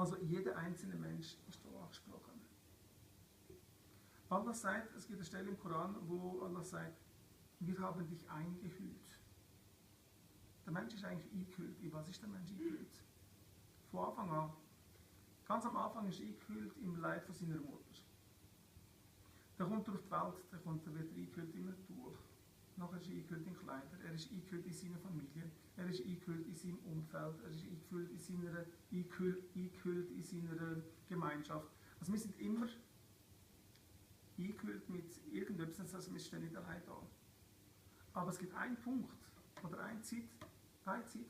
Also jeder einzelne Mensch ist hier angesprochen. Allah sagt, es gibt eine Stelle im Koran, wo Allah sagt, wir haben dich eingehüllt. Der Mensch ist eigentlich eingehüllt. In was ist der Mensch eingehüllt? Von Anfang an. Ganz am Anfang ist er eingehüllt im Leib von seiner Mutter. Dann kommt er auf die Welt, dann wird er eingehüllt in ein Tuch. Nachher ist er eingehüllt in Kleider, er ist eingehüllt in seine Familie, er ist eingehüllt in seinem Umfeld, er ist eingehüllt in seiner Gemeinschaft. Also wir sind immer eingehüllt mit irgendetwas, also wir stehen nicht allein da. Aber es gibt einen Punkt oder eine Zeit,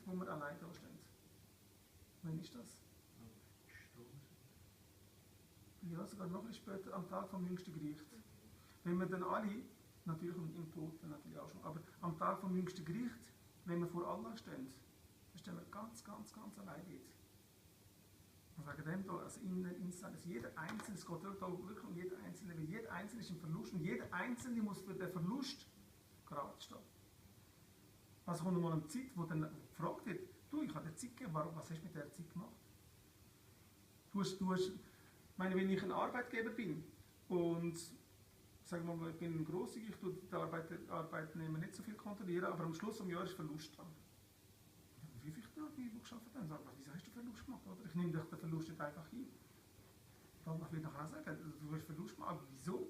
wo wir allein da stehen. Wann ist das? Ja, sogar noch ein später, am Tag vom jüngsten Gericht. Wenn wir dann alle, natürlich im Tod natürlich auch schon, aber am Tag vom jüngsten Gericht, wenn wir vor Allah stehen, dann stehen wir ganz allein dort. Und wegen dem da, also jeder Einzelne, es geht wirklich um jeden Einzelnen, weil jeder Einzelne ist im Verlust und jeder Einzelne muss für den Verlust gerade stehen. Also kommt mal eine Zeit, wo dann gefragt wird, du, ich habe dir Zeit gegeben, was hast du mit dieser Zeit gemacht? Ich meine, wenn ich ein Arbeitgeber bin und sagen wir mal, ich bin grosszügig, ich tue die Arbeitnehmer nicht so viel kontrollieren, aber am Schluss des Jahres ist Verlust dran. Wie viele Tage die gearbeitet haben, sagen, wieso hast du Verlust gemacht? Oder? Ich nehme doch den Verlust nicht einfach hin. Dann will ich nachher auch sagen, du hast Verlust gemacht, aber wieso?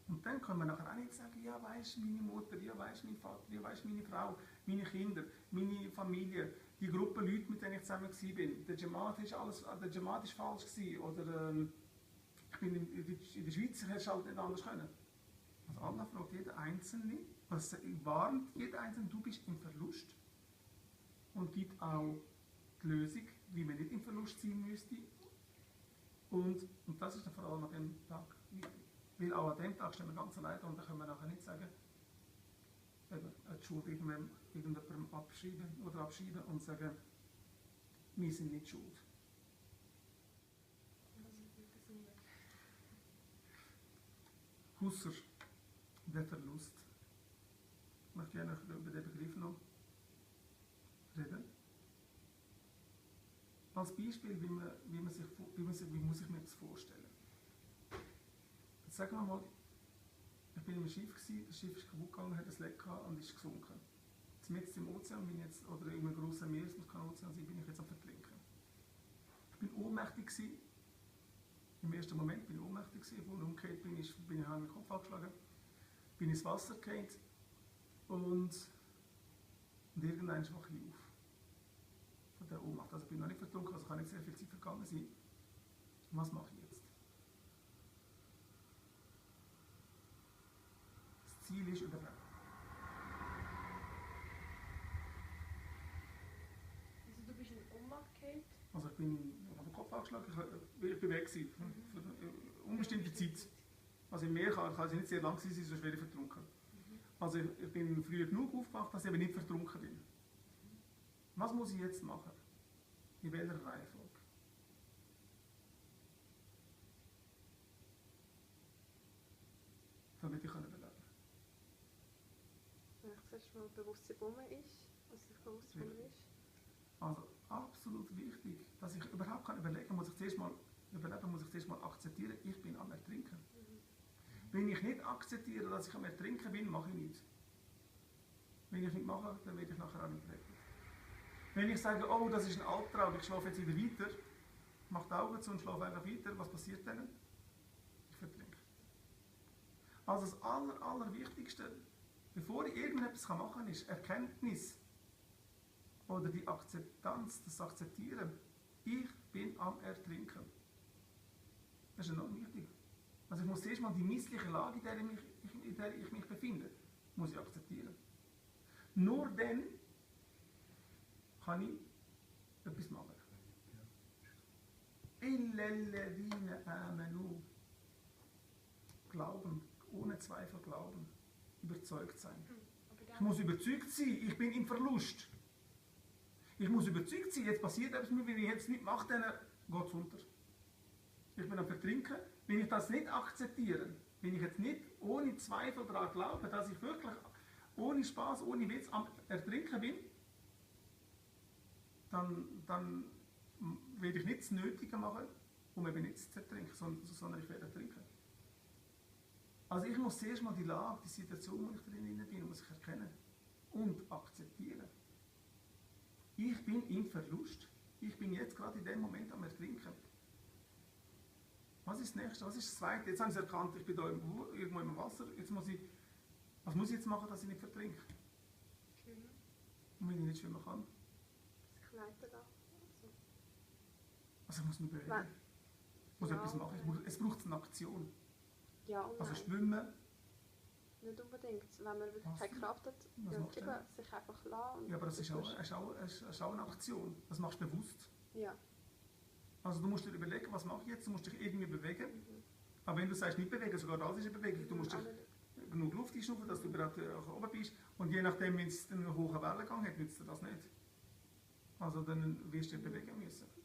Und dann können wir nachher auch nicht sagen, ja, weisst meine Mutter, ja, weisst mein Vater, ja, weisst meine Frau, meine Kinder, meine Familie, die Gruppe Leute, mit denen ich zusammen war. Der Jamaat war falsch gewesen, oder ich bin in der Schweiz, hätte es halt nicht anders können. Also Allah fragt jeden Einzelnen, warnt jeden Einzelnen, du bist im Verlust und gibt auch die Lösung, wie man nicht im Verlust sein müsste. Und das ist dann vor allem an dem Tag wichtig. Weil auch an dem Tag stehen wir ganz allein und da können wir nachher nicht sagen, die Schuld irgendjemandem abschreiben und sagen, wir sind nicht schuld. Ausser der Verlust. Ich möchte gerne über den Begriff noch reden. Als Beispiel, wie muss ich mir das vorstellen? Jetzt sagen wir mal, ich bin in einem Schiff, das Schiff ist kaputt gegangen, hat ein Leck gehabt und ist gesunken. Jetzt im Ozean bin ich jetzt, oder in einem grossen Meer, es muss kein Ozean sein, bin ich jetzt am Vertrinken. Ich bin ohnmächtig gewesen. Im ersten Moment bin ich ohnmächtig gewesen, als ich umgekehrt bin ich habe den Kopf angeschlagen, bin ins Wasser gefallen und irgendwann wache ich auf. Von der Ohnmacht. Also ich bin noch nicht vertrunken, also kann nicht sehr viel Zeit vergangen sein. Was mache ich jetzt? Das Ziel ist Überleben. Also du bist in Ohnmacht gefallen? Also ich habe den Kopf angeschlagen, ich bin weg gewesen, für eine unbestimmte Zeit. Also im Meer kann es nicht sehr lang sein, sonst wäre ich vertrunken. Also ich bin früh genug aufgewacht, dass ich aber nicht vertrunken bin. Was muss ich jetzt machen? In welcher Reihenfolge? Damit ich überleben kann. Wenn ich zuerst mal bewusst rum ist, was sich bewusst rum ist. Also absolut wichtig, dass ich überhaupt überlegen kann, muss ich zuerst mal akzeptieren, ich bin am Ertrinken. Wenn ich nicht akzeptiere, dass ich am Ertrinken bin, mache ich nichts. Wenn ich nicht mache, dann werde ich nachher auch nicht gerettet. Wenn ich sage, oh, das ist ein Albtraum, ich schlafe jetzt wieder weiter, mache die Augen zu und schlafe einfach weiter, was passiert dann? Ich vertrinke. Also das Allerwichtigste, bevor ich irgendetwas machen kann, ist Erkenntnis oder die Akzeptanz, das Akzeptieren. Ich bin am Ertrinken. Das ist enorm wichtig. Also ich muss zuerst mal die missliche Lage, in der ich mich befinde, muss ich akzeptieren. Nur dann kann ich etwas machen. Illellezina amanu. Glauben, ohne Zweifel glauben, überzeugt sein. Ich muss überzeugt sein, ich bin im Verlust. Ich muss überzeugt sein, jetzt passiert etwas mit mir, wenn ich jetzt nicht mache, dann geht es unter. Ich bin am Vertrinken. Wenn ich das nicht akzeptiere, wenn ich jetzt nicht ohne Zweifel daran glaube, dass ich wirklich ohne Spaß, ohne Witz am Ertrinken bin, dann werde ich nicht das Nötige machen, um eben nicht zu ertrinken, sondern ich werde trinken. Also ich muss zuerst mal die Lage, die Situation, wo ich drin bin, muss ich erkennen und akzeptieren. Ich bin im Verlust. Ich bin jetzt gerade in dem Moment am Ertrinken. Was ist das Nächste? Was ist das Zweite? Jetzt habe ich es erkannt, ich bin da irgendwo im Wasser. Jetzt muss ich, was muss ich jetzt machen, dass ich nicht vertrinke? Schwimmen. Und wenn ich nicht schwimmen kann? Sich leiten lassen. Also ich muss mich bewegen. Nein. Ich muss Ja, etwas machen. Es braucht eine Aktion. Ja und Also nein. schwimmen. Nicht unbedingt. Wenn man wirklich Was? keine Kraft hat, Was ja, macht eben, er? sich einfach lassen. Und Ja, aber das ist tust- auch eine Aktion. Das machst du bewusst. Ja. Also du musst dir überlegen, was mache ich jetzt? Du musst dich irgendwie bewegen. Mhm. Aber wenn du sagst, nicht bewegen, sogar das ist eine Bewegung. Du musst dich Alle- genug Luft einschnaufen, dass du überhaupt auch oben bist. Und je nachdem, wenn es einen hohen Wellengang hat, nützt dir das nicht. Also dann wirst du dich bewegen müssen. Ja.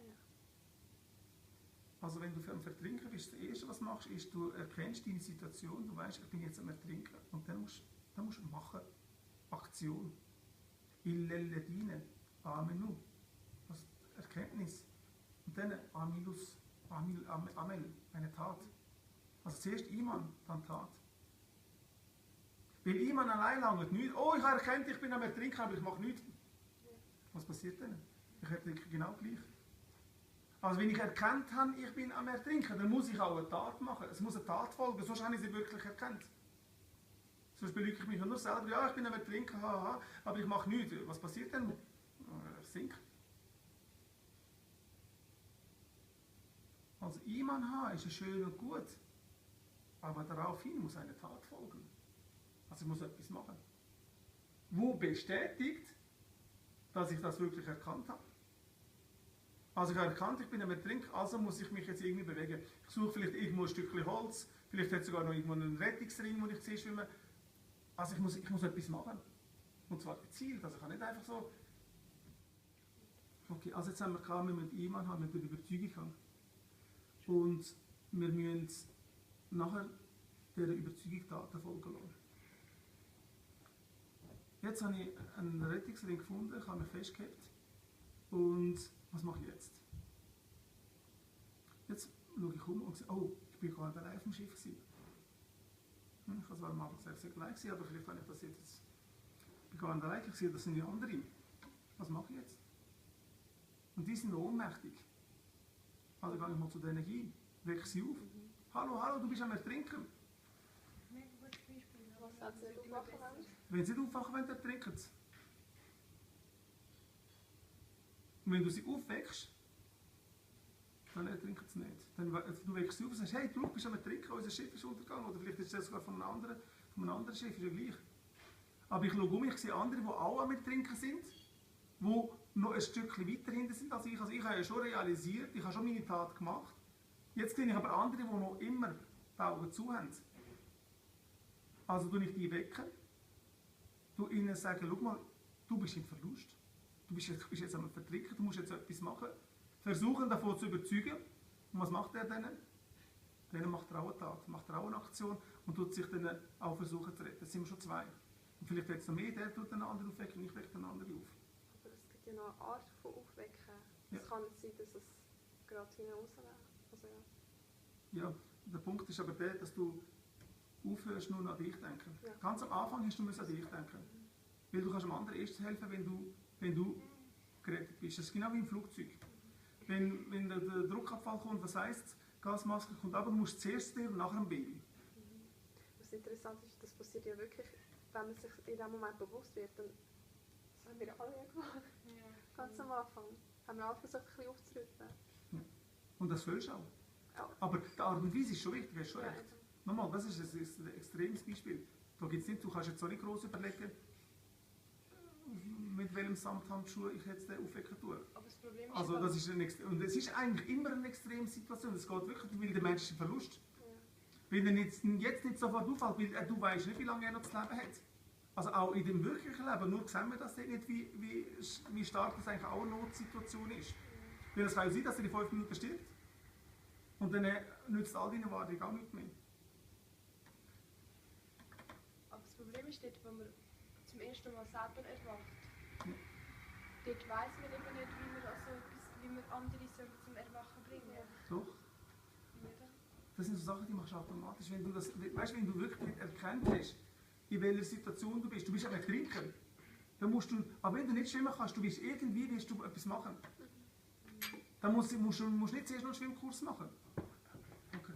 Also wenn du am Vertrinken bist, das Erste, was du machst, ist, du erkennst deine Situation, du weißt, ich bin jetzt am Ertrinken. Und dann musst du machen. Aktion. Illelledine. Amenu. Das Erkenntnis. Und dann Amilus. Amel. Eine Tat. Also zuerst Iman, dann Tat. Weil Iman allein langt nicht. Oh, ich habe erkannt, ich bin am Ertrinken, aber ich mache nichts. Was passiert denn? Ich ertrinke genau gleich. Also wenn ich erkannt habe, ich bin am Ertrinken, dann muss ich auch eine Tat machen. Es muss eine Tat folgen, sonst habe ich sie wirklich erkannt. Sonst belüge ich mich nur selber, ja, ich bin am Ertrinken, haha, aber ich mache nichts. Was passiert denn? Ich sinke. Also Iman haben ist schön und gut, aber daraufhin muss eine Tat folgen. Also ich muss etwas machen. Wo bestätigt, dass ich das wirklich erkannt habe. Also ich habe erkannt, ich bin am Ertrinken, also muss ich mich jetzt irgendwie bewegen. Ich suche vielleicht irgendwo ein Stückchen Holz, vielleicht hat es sogar noch irgendwo einen Rettungsring, wo ich sehe schwimmen. Also ich muss etwas machen. Und zwar gezielt, also ich kann nicht einfach so... Okay, also jetzt haben wir gehabt, wir müssen Iman haben, wir müssen Überzeugung haben. Und wir müssen nachher dieser Überzeugung Taten folgen lassen. Jetzt habe ich einen Rettungsring gefunden, ich habe mich festgehalten. Und was mache ich jetzt? Jetzt schaue ich um und sehe, oh, ich war gar nicht allein auf dem Schiff gewesen. Ich war zwar am Anfang sehr gleich gewesen, aber vielleicht habe ich das jetzt... Ich war gar nicht allein gewesen, das sind die anderen. Was mache ich jetzt? Und die sind ohnmächtig. Also gehe ich mal zu denen hin, wecke sie auf. Hallo, hallo, du bist am Ertrinken. Was hat sie nicht aufwachen wollen? Wenn sie nicht aufwachen wollen, ertrinken sie. Und wenn du sie aufweckst, dann ertrinken sie nicht. Du weckst sie auf und sagst, hey, du bist am Ertrinken, unser Schiff ist untergegangen. Oder vielleicht ist das sogar von einem anderen Schiff, ist ja gleich. Aber ich schaue um, ich sehe andere, die auch am Ertrinken sind, die noch ein Stückchen weiter hinten sind als ich. Also ich habe ja schon realisiert, ich habe schon meine Tat gemacht. Jetzt sehe ich aber andere, die noch immer die Augen zu haben. Also tue ich die wecken, tue ihnen sagen, schau mal, du bist im Verlust. Du bist jetzt am Vertrinken, du musst jetzt etwas machen. Versuchen davon zu überzeugen. Und was macht er dann? Dann macht er auch eine Tat, macht er auch eine Aktion und tut sich dann auch versuchen zu retten. Das sind wir schon zwei. Und vielleicht jetzt noch mehr, der tut den anderen aufwecken und ich wecke den anderen auf. Aber es gibt ja noch eine Art von Aufwecken. Es Ja. kann nicht sein, dass es gerade hinaus wäre. Also ja. Ja, der Punkt ist aber der, dass du aufhörst, nur an dich zu denken. Ja. Ganz am Anfang hast du an dich denken. Weil du kannst dem anderen erst helfen, wenn du gerettet bist. Das ist genau wie im Flugzeug. Wenn der Druckabfall kommt, was heisst es? Gasmaske kommt ab, du musst zuerst dir und nachher dem Baby. Was interessant ist, das passiert ja wirklich, wenn man sich in dem Moment bewusst wird, dann das haben wir alle ja gemacht. Ja. Ganz am Anfang haben wir alle versucht, ein bisschen aufzurütteln. Und das willst du auch. Ja. Aber die Art und Weise ist schon wichtig, hast schon Ja, recht. eben. Nochmal, das ist ein extremes Beispiel. Da gibt's nicht, du kannst jetzt so nicht groß überlegen, mit welchem Samthandschuh ich jetzt den aufwecken tue. Aber das Problem ist, Also das ist und es ist eigentlich immer eine extreme Situation. Es geht wirklich, weil der Mensch ist im Verlust. Ja. Weil er jetzt nicht sofort auffällt, weil du weißt nicht, wie lange er noch zu leben hat. Also auch in dem wirklichen Leben, nur sehen wir das nicht, wie stark das eigentlich auch eine Notsituation ist. Weil es kann ja sein, dass er in 5 Minuten stirbt und dann nützt all deine Wartung auch nicht mehr. aber das Problem ist dort, wenn man zum ersten Mal selber erwacht. Ja. Dort weiss man eben nicht, wie man an so etwas wie wir andere sollen zum Erwachen bringen. Doch. Wie dann? Das sind so Sachen, die machst du automatisch. Wenn du das, weißt, wenn du wirklich erkannt hast, in welcher Situation du bist ja ein Trinker, dann musst du, aber wenn du nicht schwimmen kannst, du wirst etwas machen. Dann musst du nicht zuerst noch einen Schwimmkurs machen. Okay.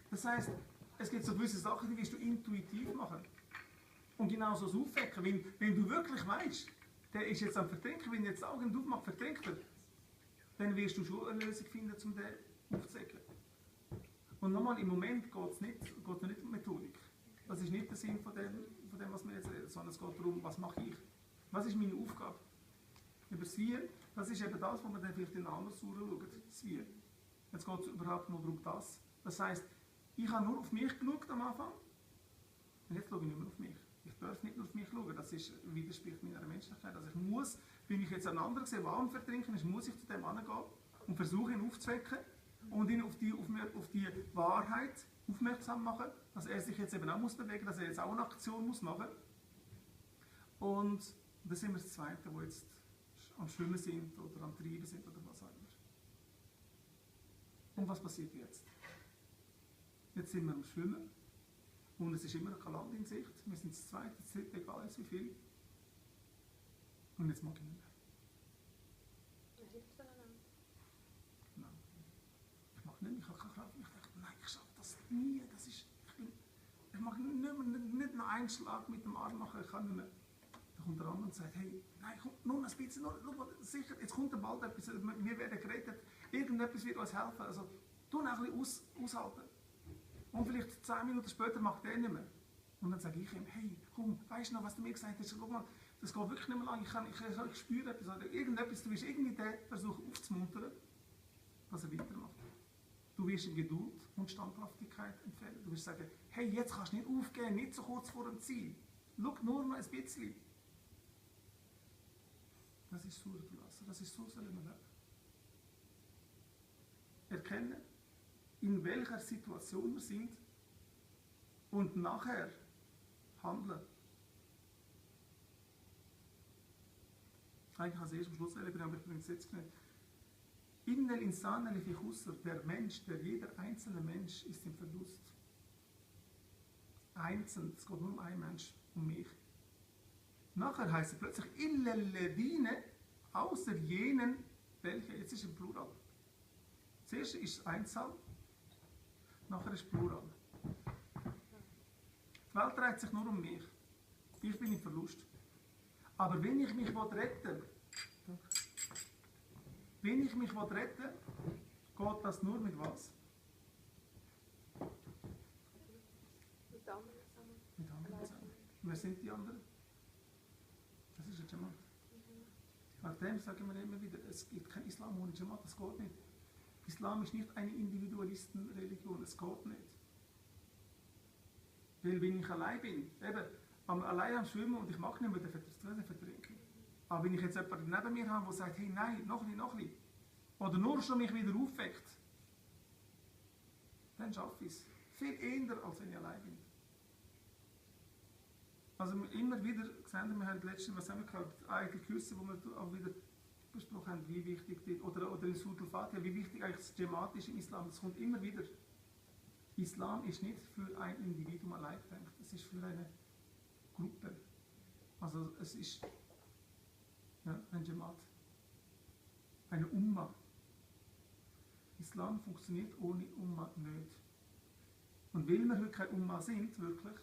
Das heisst, es gibt so gewisse Sachen, die wirst du intuitiv machen. Und genauso das Aufwecken. Wenn du wirklich weißt, der ist jetzt am Vertrinken, wenn er jetzt die Augen aufmacht, vertrinkt er, dann wirst du schon eine Lösung finden, um den aufzuwecken. Und nochmal, im Moment geht es nicht um Methodik. Das ist nicht der Sinn von dem, was wir jetzt reden, sondern es geht darum, was mache ich? Was ist meine Aufgabe? Über das Wir, das ist eben das, was wir dann vielleicht in einer anderen Sure schauen, das Wir. Jetzt geht es überhaupt nur darum, das. Das heisst, ich habe nur auf mich geschaut am Anfang und jetzt schaue ich nicht mehr auf mich. Ich darf nicht nur auf mich schauen, das widerspricht meiner Menschlichkeit. Also ich muss, wenn ich jetzt einen anderen sehe, der am Vertrinken ist, muss ich zu dem hingehen und versuche ihn aufzuwecken und ihn auf die Wahrheit aufmerksam machen, dass er sich jetzt eben auch muss bewegen, dass er jetzt auch eine Aktion muss machen. Und das sind wir das Zweite, wo jetzt am Schwimmen sind oder am Treiben sind oder was auch immer. Und was passiert jetzt? Jetzt sind wir am Schwimmen und es ist immer kein Land in Sicht. Wir sind das Zweite, das Dritte, egal wie viel. Und jetzt mag ich nicht mehr. Wer hilft voneinander? Nein. Ich mag nicht mehr, ich habe keine Kraft. Ich dachte, nein, ich schaffe das nie. Ich mag nicht noch einen Schlag mit dem Arm machen, ich kann nicht mehr. Da kommt der andere und sagt, hey, nein, komm, nur ein bisschen, sicher, jetzt kommt bald etwas, wir werden gerettet, irgendetwas wird uns helfen. Also, tu ein bisschen aushalten. Und vielleicht 10 Minuten später macht er nicht mehr. Und dann sage ich ihm, hey, komm, weißt du noch, was du mir gesagt hast? Guck mal, das geht wirklich nicht mehr lang, ich spüre etwas, oder irgendetwas, du wirst irgendwie den versuchen aufzumuntern, dass er weitermacht. Du wirst in Geduld und Standhaftigkeit empfehlen. Du wirst sagen, hey, jetzt kannst du nicht aufgeben, nicht so kurz vor dem Ziel. Schau nur noch ein bisschen. Das ist Sura al-Asr, das ist so sollen wir leben. Erkennen, in welcher Situation wir sind und nachher handeln. Eigentlich habe ich es erst am Schluss erlebt, aber ich bin jetzt genannt. Innal insana lafi khusr, jeder einzelne Mensch ist im Verlust. Einzeln, es geht nur um einen Mensch, um mich. Nachher heißt es plötzlich, illa alladhina, außer jenen, welche, jetzt ist es im Plural. Zuerst ist es Einzahl, nachher ist es Plural. Die Welt dreht sich nur um mich. Ich bin im Verlust. Aber wenn ich mich retten will, geht das nur mit was? Mit anderen zusammen. Mit anderen zusammen. Wer sind die anderen? Das ist ein Jamaat. Nach dem sagen wir immer wieder, es gibt kein Islam ohne Jamaat, das geht nicht. Islam ist nicht eine Individualistenreligion, es geht nicht. Weil wenn ich allein bin, eben allein am Schwimmen und ich mag nicht mehr, dann vertrinken. Aber wenn ich jetzt jemanden neben mir habe, der sagt, hey, nein, noch ein bisschen, oder nur schon mich wieder aufweckt, dann schaffe ich es. Viel eher, als wenn ich allein bin. Also immer wieder, wir haben letztens, was haben wir gehabt, eigene Küsse, wo wir auch wieder besprochen haben, wie wichtig, oder in Surah Al-Fatiha, wie wichtig eigentlich das Jamaat ist im Islam. Das kommt immer wieder. Islam ist nicht für ein Individuum allein gedacht, es ist für eine Gruppe. Also es ist ein Jamaat, eine Umma. Islam funktioniert ohne Umma nicht. Und weil wir heute keine Umma sind, wirklich,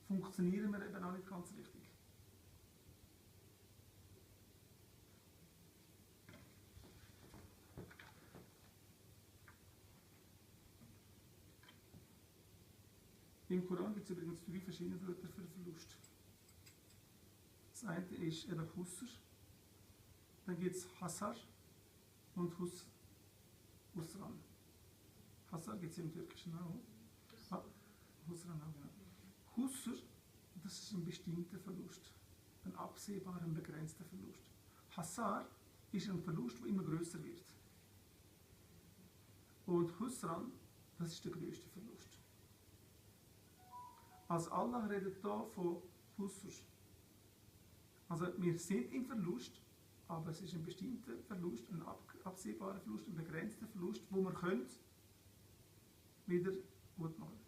funktionieren wir eben auch nicht ganz richtig. Im Koran gibt es übrigens 3 verschiedene Wörter für Verlust. Das eine ist eben Husr, dann gibt es Hasar und Husran. Hasar gibt es im Türkischen auch. Husran auch, genau. Husr, das ist ein bestimmter Verlust, ein absehbarer, ein begrenzter Verlust. Hasar ist ein Verlust, der immer größer wird. Und Husran, das ist der größte Verlust. Also Allah redet hier von Husr. Also wir sind im Verlust, aber es ist ein bestimmter Verlust, ein absehbarer Verlust, ein begrenzter Verlust, wo man könnte wieder gut machen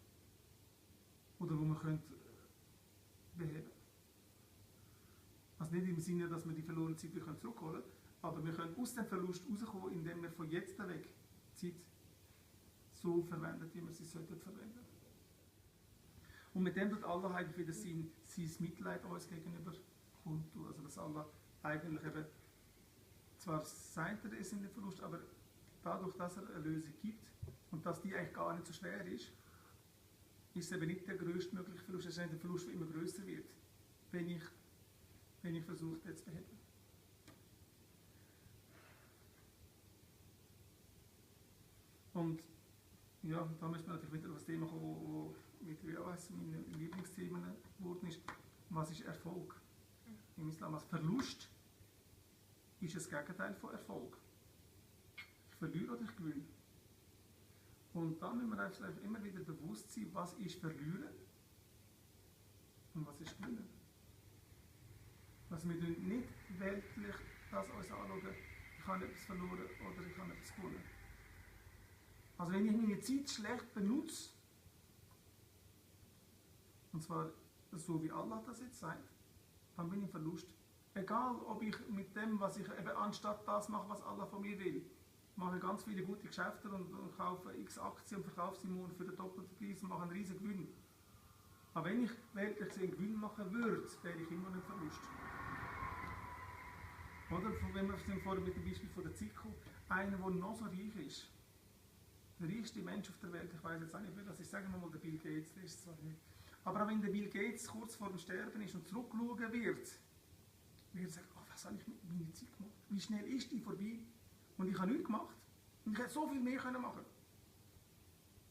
oder wo man könnte beheben. Also nicht im Sinne, dass wir die verlorene Zeit wieder zurückholen können, aber wir können aus dem Verlust rauskommen, indem wir von jetzt weg Zeit so verwenden, wie wir sie sollten verwenden. Und mit dem tut Allah eigentlich wieder sein Mitleid uns gegenüber kundtun. Also dass Allah eigentlich eben zwar sagt, er ist in dem Verlust, aber dadurch, dass er eine Lösung gibt und dass die eigentlich gar nicht so schwer ist es eben nicht der größtmögliche Verlust, es ist ein Verlust, der immer größer wird, wenn ich versuche, das zu beheben. Und ja, da müssen wir natürlich wieder auf das Thema kommen, das mittlerweile auch eines meiner Lieblingsthemen geworden ist. Was ist Erfolg im Islam? Also Verlust ist das Gegenteil von Erfolg. Ich verliere oder ich gewinne. Und da müssen wir uns immer wieder bewusst sein, was ist Verlieren und was ist Gewinnen. Also wir tun nicht weltlich das uns anschauen, ich habe etwas verloren oder ich habe etwas gewonnen. Also wenn ich meine Zeit schlecht benutze, und zwar so wie Allah das jetzt sagt, dann bin ich im Verlust. Egal, ob ich mit dem, was ich eben anstatt das mache, was Allah von mir will, mache ganz viele gute Geschäfte und kaufe x Aktien und verkaufe sie morgen für den doppelten Preis und mache einen riesen Gewinn. Aber wenn ich weltlich gesehen Gewinn machen würde, wäre ich immer noch im Verlust. Oder wenn wir vorhin mit dem Beispiel von der Ziko, einer, der noch so reich ist, der reichste Mensch auf der Welt, ich weiß jetzt auch nicht, wer das ist, sagen wir mal der Bill Gates, der ist zwar nicht. Aber auch wenn der Bill Gates kurz vor dem Sterben ist und zurückschauen wird er sagen, oh, was habe ich mit meiner Zeit gemacht? Wie schnell ist die vorbei? Und ich habe nichts gemacht. Und ich hätte so viel mehr machen können.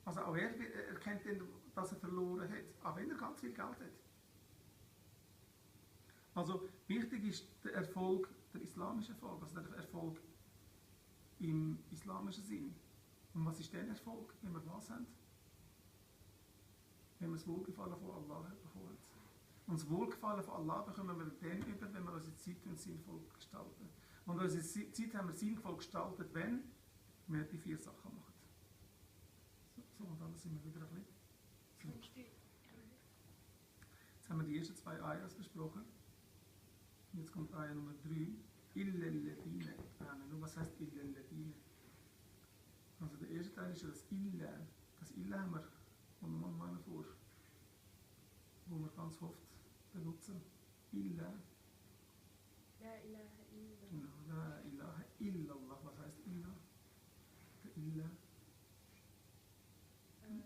Also auch er erkennt dann, dass er verloren hat, auch wenn er ganz viel Geld hat. Also wichtig ist der Erfolg, der islamische Erfolg, also der Erfolg im islamischen Sinn. Und was ist denn Erfolg, wenn wir was haben? Wenn wir das Wohlgefallen von Allah bekommen. Und das Wohlgefallen von Allah bekommen wir dann über, wenn wir unsere Zeit sinnvoll gestalten. Und unsere Zeit haben wir sinnvoll gestaltet, wenn wir die 4 Sachen machen. So, und dann sind wir wieder ein bisschen. Jetzt haben wir die ersten 2 Ayahs besprochen. Und jetzt kommt Ayah Nummer 3. Illalladine. Was heißt Illalladine? Also der erste Teil ist ja das Illa. Das Illa haben wir, kommt nochmal vor, wo wir ganz oft benutzen. Illa. La ilaha illallah. Genau, la ilaha illallah. Was heißt Illa? Der Illa.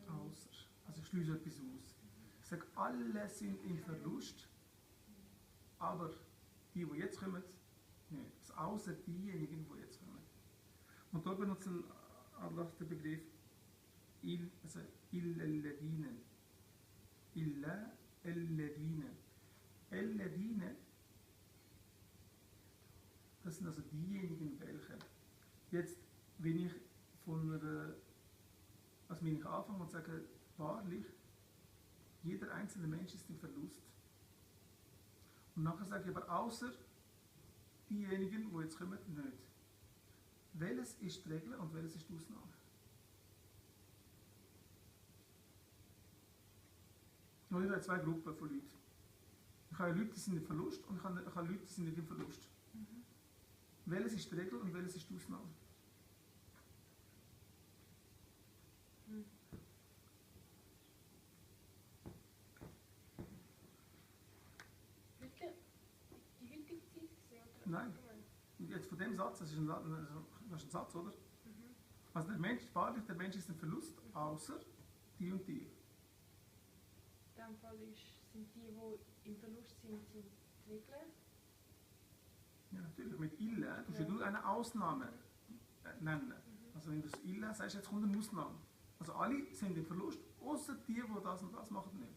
Außer. Also ich schließe etwas aus. Ich sage, alle sind im Verlust, aber die jetzt kommen, nicht. Also außer diejenigen, die jetzt kommen. Und dort benutzen Allah den Begriff also Illalladine. Illa alladine. Alladine, das sind also diejenigen, welche. Jetzt, wenn ich wenn ich anfange und sage, wahrlich, jeder einzelne Mensch ist im Verlust. Und nachher sage ich aber, außer diejenigen, die jetzt kommen, nicht. Welches ist die Regel und welches ist die Ausnahme? Und ich habe 2 Gruppen von Leuten. Ich habe Leute, die sind im Verlust und ich habe Leute, die sind nicht im Verlust. Welches ist die Regel und welches ist die Ausnahme? Die heutige Zeit gesehen? Nein. Und jetzt von dem Satz, das ist ein Satz, oder? Also der Mensch, wahrlich, der Mensch ist ein Verlust, außer die und die. In diesem Fall sind die im Verlust sind die Regeln. Ja, natürlich, mit Illa tust du eine Ausnahme nennen. Also wenn du das Illa sagst, jetzt kommt eine Ausnahme. Also alle sind im Verlust, außer die, die das und das machen nicht.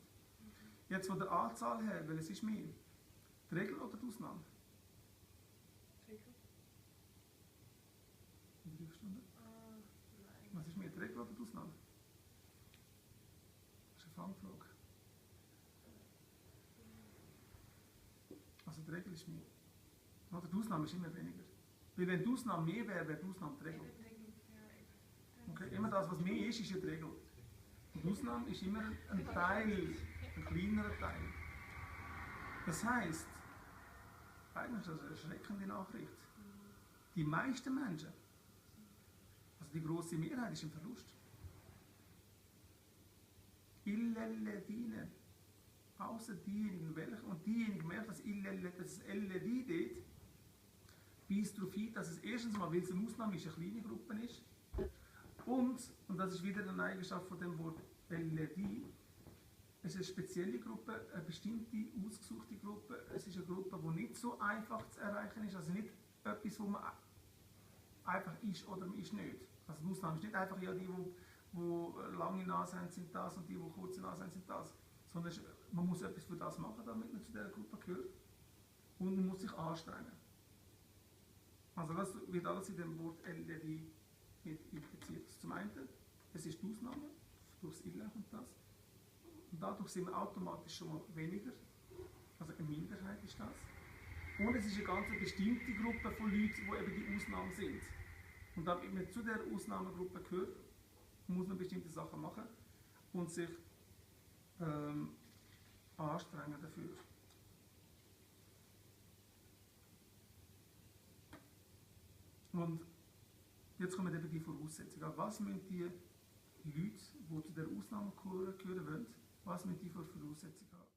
Jetzt von der Anzahl her, welches ist mehr? Die Regel oder die Ausnahme? Regel. In 3 Stunden. Nein. Was ist mehr, die Regel oder die Ausnahme? Das ist eine Fangfrage. Also die Regel ist mehr. Oder? Die Ausnahme ist immer weniger. Weil wenn die Ausnahme mehr wäre, wäre die Ausnahme die Regel. Okay? Immer das, was mehr ist ja die Regel. Und die Ausnahme ist immer ein Teil, ein kleinerer Teil. Das heisst, eigentlich ist das eine erschreckende Nachricht. Die meisten Menschen, also die grosse Mehrheit, ist im Verlust. Illelledine. Außer diejenigen, welche, und diejenigen merken, dass das LLD dort weist darauf hin, dass es erstens mal, weil es eine Ausnahme ist, eine kleine Gruppe ist, und das ist wieder eine Eigenschaft von dem Wort LLD, es ist eine spezielle Gruppe, eine bestimmte, ausgesuchte Gruppe, es ist eine Gruppe, die nicht so einfach zu erreichen ist, also nicht etwas, wo man einfach ist oder man ist nicht. Also die Ausnahme ist nicht einfach, ja, die lange Nase haben, sind das und die kurze Nase haben, sind das. Sondern man muss etwas für das machen, damit man zu dieser Gruppe gehört. Und man muss sich anstrengen. Also das wird alles in dem Wort LLD mit impliziert. Also zum einen, es ist die Ausnahme, durchs Ille und das. Und dadurch sind wir automatisch schon mal weniger. Also eine Minderheit ist das. Und es ist eine ganz bestimmte Gruppe von Leuten, die eben die Ausnahmen sind. Und damit man zu dieser Ausnahmegruppe gehört, muss man bestimmte Sachen machen und sich anstrengen dafür. Und jetzt kommen eben die Voraussetzungen. Was müssen die Leute, die zu der Ausnahme gehören wollen, was müssen die für Voraussetzungen haben?